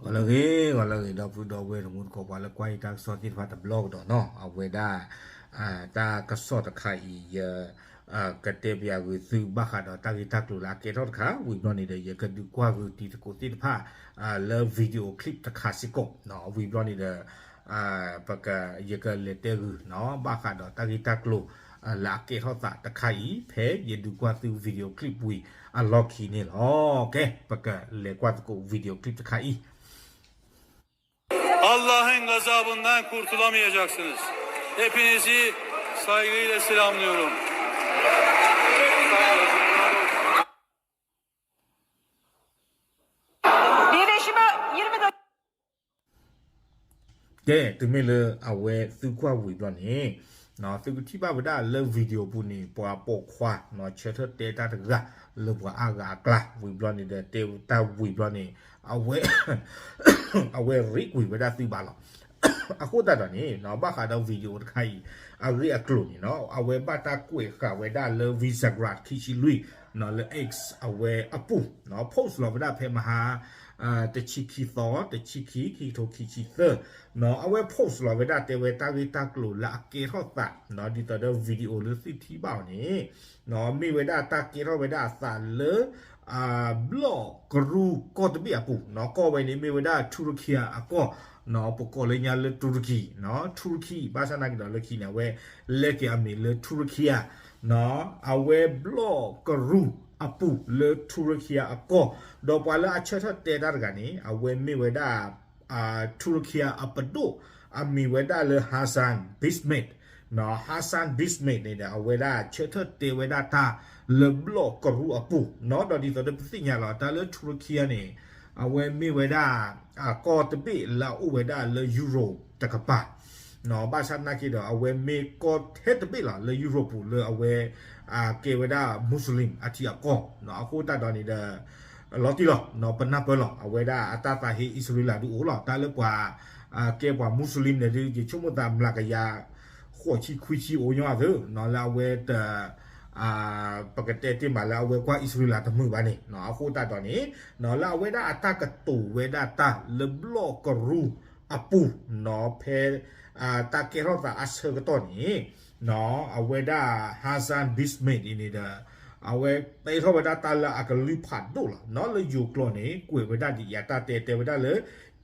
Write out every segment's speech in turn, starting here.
ဂီၤလၢအဂ့ၤ ဂီၤလၢအဂ့ၤ ဒီပုၢ်ဒီဝဲၢ်တံၤသကိး ပှၤလၢကွၢ်ယတၢ်ကစီၣ်သ့ၣ်တဖၣ်တဘျီကဒီးနီၤ, အဝဲဒၣ် တၢ်ကစီၣ်တခါအံၤ ယကတဲပျးဂုာ်သုဘၣ်ဃးဒီးတၢ်ဂ့ၢ်တၢ်ကျိၤလၢအကဲထီၣ်တခါ, ဝံၤဘျီန့ၣ်ဒီး ယကဒုးကွၢ်ဂုာ်တံၤသကိးသ့ၣ်တဖၣ် လၢ video clip တခါစ့ၢ်ကီး, ဝံၤဘျီန့ၣ်ဒီး ပက ယကလဲၤတဲဂုာ်နီၤ ဘၣ်ဃးဒီးတၢ်ဂ့ၢ်တၢ်ကျိၤ လၢအကဲထီၣ်သးတခါအံၤ ဖဲယဒုးကွၢ်သု video clip ဝံၤအလီၢ်ခံန့ၣ်လီၤ. ကဲ ပကလဲၤကွၢ်သကိး video clip တခါအံၤ Allah'ın gazabından kurtulamayacaksınız. Hepinizi saygıyla selamlıyorum. ကဲ တုၤမ့ၢ်လၢအဝဲသုကွၢ်ဝံၤဘျီန့ၣ် သုကထံၣ်ဘၣ်ဝဲဒၣ်လၢ video ပူၤန့ၣ် ပှၤပိာ်ခွါ ဆၢထၢၣ်တဲတၢ်တဂၤ လၢပှၤအါဂၤအကျါ ဝံၤဘျီန့ၣ်ဒီး တဲတၢ်ဝံၤဘျီန့ၣ် အဝဲ အဝဲရ့ကွံာ်ဝဲဒၣ်သုဘၣ်လီၤ. အဃိသတးဒီးန့ၣ် ဘၣ်ဃးဒီး video တခါအံၤ အဂ့ၢ်အကျိၤန့ၣ်နီၤ အဝဲဘၣ်တၢ်ကွဲးဃာ်ဝဲဒၣ်လၢ Visegrad ခံဆံလွံၢ် လၢ X အဝဲအပူၤ post လီၤဝဲဒၣ်ဖဲမဟါ တဆံခံသီ တဆံခံ ခံကထိခံဆံသၢ အဝဲ post လီၤဝဲဒၣ်တဲဝဲတၢ်ဂ့ၢ်တၢ်ကျိၤလၢအကဲထီၣ်သး ဒ်သိးဒီး video လၢသုထံၣ်ဘၣ်အီၤန့ၣ် မ့ၢ်ဝဲဒၣ်တၢ်ကဲထီၣ်ဝဲဒၣ်အသးလၢ ဘျီၣ်ကရူၢ်ကီၢ်တဘ့ၣ်အပူၤ ကီၢ်ဝဲန့ၣ်မ့ၢ်ဝဲဒၣ် ထူရကံအကီၢ် ပကိးလၢညါလၢ တူရကံ ထူရကံ ဘၣ်ဆၣ်သနာ်က့ဒီးလၢခံန့ၣ် အဝဲလဲက့ၤအမံၤလၢ ထူရကံ အဝဲဘျီၣ်ကရူၢ်အပူၤလၢထူရကံအကီၢ် ဒီးပှၤလၢအဆၢထၢၣ်တဲတၢ်တဂၤန့ၣ် အဝဲမ့ၢ်ဝဲဒၣ် ထူရကံအပဒိၣ် အမံၤဝဲဒၣ်လၢ Hasan Bismet နီၤ Hasan Bismet န့ၣ်ဒီး အဝဲဒၣ်ဆၢထၢၣ်တဲဝဲဒၣ်တၢ်လၢဘျီၣ်ကရူၢ်အပူၤနီၤ ဒီးဒ်သိးဒီးပသ့ၣ်ညါလီၤ တၢ်လၢထူရကံန့ၣ် အဝဲမ့ၢ်ဝဲဒၣ် ကီၢ်တဘ့ၣ်လၢအအိၣ်ဝဲဒၣ်လၢ Europe တကပၤ ဘၣ်ဆၣ်သနာ်က့ဒီး အဝဲမ့ၢ်ကီၢ်ထဲတဘ့ၣ်လီၤ လၢ Europe ပူၤလၢအဝဲ ကဲဝဲဒၣ် Muslim အထံအကီၢ် အဃိသတးဒီးန့ၣ်ဒီး လီၤတံၢ်လီၤ ပနၢ်ပၢၢ်လီၤ အဝဲဒၣ်အတၢ်သးဟ့ အံၣ်စရ့လးဒုးအိၣ်လီၤ တၢ်လၢပှၤ ကဲပှၤ Muslim န့ၣ်ဒုး ယဆိကမိၣ်သးမျးကယၤ ဃိးဆံခွံဆံအိၣ်ညီအသၢ လၢအဝဲတ ပကတဲတ့ၢ်မးလၢအဝဲကွၢ်အံၣ်စရ့လးတမုာ်ဘၣ်န့ၣ် အဃိသတးဒီးန့ၣ် လၢအဝဲဒၣ်အတၢ်ကတိၤဝဲဒၣ်တၢ်လၢဘျီၣ်ကရူၢ်အပူၤနီၤ ဖဲ တၢ်ကဲထီၣ်သးအဆၢကတီၢ်န့ၣ် အဝဲဒၣ် Hasan Bismet အံၤန့ၣ်ဒီး အဝဲတဲထီၣ်ဝဲဒၣ်တၢ်လၢအကလုၢ်ဖးဒိၣ်လီၤ လၢယိၤကျိာ်န့ၣ် ကွဲးဝဲဒၣ်ဒ်အံၤ တၢ်တဲတဲဝဲဒၣ်လၢ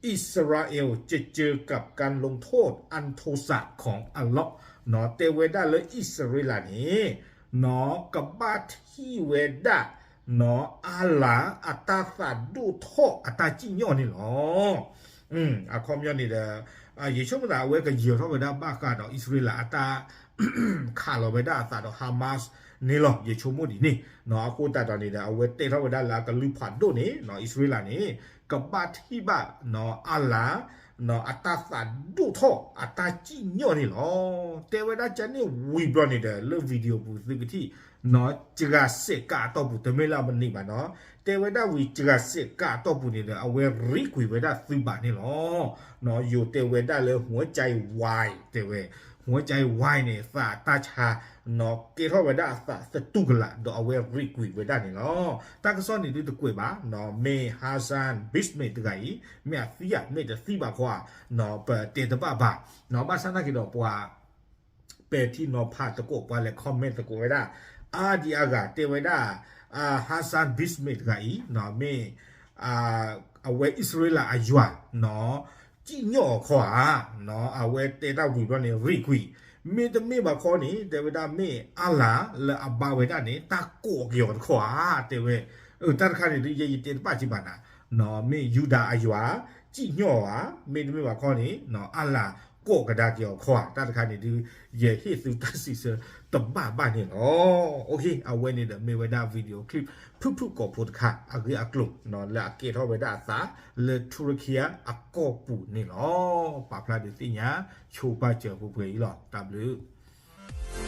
อิสราเอลจะเจอกับการลงโทษอันโทษะของอัลเลาะห์ တဲဝဲဒၣ်လၢအံၣ်စရ့လးန့ၣ် ကဘၣ်ထံၣ်ဝဲဒၣ် အၤလၤအတၢ်သးဒိၣ်ထီၣ်အတၢ်စံၣ်ညီၣ်န့ၣ်လီၤ. အခီပညီန့ၣ်ဒီး ယဆိကမိၣ်သးအဝဲကယၢၤထီၣ်ဝဲဒၣ်ဘၣ်ဃးဒီးအံၣ်စရ့လးအတၢ် ခးလီၤဝဲဒၣ်အသးဒီး Hamas န့ၣ်လီၤ ယဆိကမိၣ်ဒ်န့ၣ် အဃိသတးဒီးန့ၣ်ဒီး အဝဲတဲထီၣ်ဝဲဒၣ်လၢအကလုၢ်ဖးဒိၣ်န့ၣ် အံၣ်စရ့လးန့ၣ် ကဘၣ်ထံၣ်ဘၣ် အၤလၤ အတၢ်သးဒိၣ်ထီၣ်အတၢ်စံၣ်ညီၣ်န့ၣ်လီၤ. တဲဝဲဒၣ်ကန့ၣ်ဝံၤဘျီန့ၣ်ဒီး လၢ video ပူၤသုကထံၣ် စှၤစဲးကးအတီၢ်ပူၤ တမ့ၢ်လၢအမနုၤဘၣ်နီၤ တဲဝဲဒၣ်ဝံၤစှၤစဲးကးအတီၢ်ပူၤန့ၣ်ဒီး အဝဲရ့ကွံာ်ဝဲဒၣ်သုးဘၣ်န့ၣ်လီၤ. ယိၤတဲဝဲဒၣ်လၢ หัวใจวาย တဲဝဲ หัวใจวาย န့ၣ် သးတၢ်ဆါ ကဲထီၣ်ဝဲဒၣ်အသးသတူၢ်ကလာ် ဒီးအဝဲရ့ကွံာ်ဝဲဒၣ်န့ၣ်လီၤ. တၢ်ကစီၣ်န့ၣ်ဒုးတကွဲးဘၣ် မ့ၢ် Hasan Bismet တဂၤအံၤ မ့ၢ်အသံဧါ မ့ၢ်တသံဘၣ်ခီဧါ ပတဲတဘၣ်ဘၣ် ဘၣ်ဆၣ်သနာ်က့ဒီးပှၤ ပဲာ်ထံနီၤဖးသကိး ပှၤလဲၤ comment သကိးဝဲဒၣ် အါဒံအါဂၤတဲဝဲဒၣ် Hasan Bismet တဂၤအံၤ မ့ၢ် အဝဲအံၣ်စရ့လးအယွၤ စံၣ်ညီၣ်အီၤခီဧါ အဝဲတဲတၢ်ဝံၤဘျီန့ၣ် ရ့ကွံာ် မ့တမ့ၢ်ဘၣ်ခီန့ၣ် တဲဝဲဒၣ်မ့ၢ်အၤလၤလၢအဘါဝဲဒၣ်န့ၣ် တၢ်ကိးက့ၤအီၤတခီဧါ တဲဝဲ တၢ်တခါန့ၣ်ဒုး ယဲယတဲတဘၣ်က့ၤဘၣ်နၤ မ့ၢ်ယူဒၤအယွၤ စံၣ်ညီၣ်အီၤဧါ မ့တမ့ၢ်ဘၣ်ခီန့ၣ် အၤလၤကိးကဒါက့ၤအီၤခီဧါ တၢ်တခါန့ၣ်ဒုး ယဟ့ၣ်သုတၢ်စံးဆၢတဘၣ်ဘၣ်န့ၣ်လီၤ. အဝဲန့ၣ်ဒီးမ့ၢ်ဝဲဒၣ် video clip ဖုၣ်ဖုၣ်ကိာ်ဖိတခါ အဂ့ၢ်အကျိၤ လၢအကဲထီၣ်ဝဲဒၣ်အသး လၢထူရကံအကီၢ်ပူၤန့ၣ်လီၤ. ပာ်ဖျါဒုးသ့ၣ်ညါ ဆိပာ်စၢၤပှဲၤပှဲၤအံၤလီၤ. တၢ်ဘျုး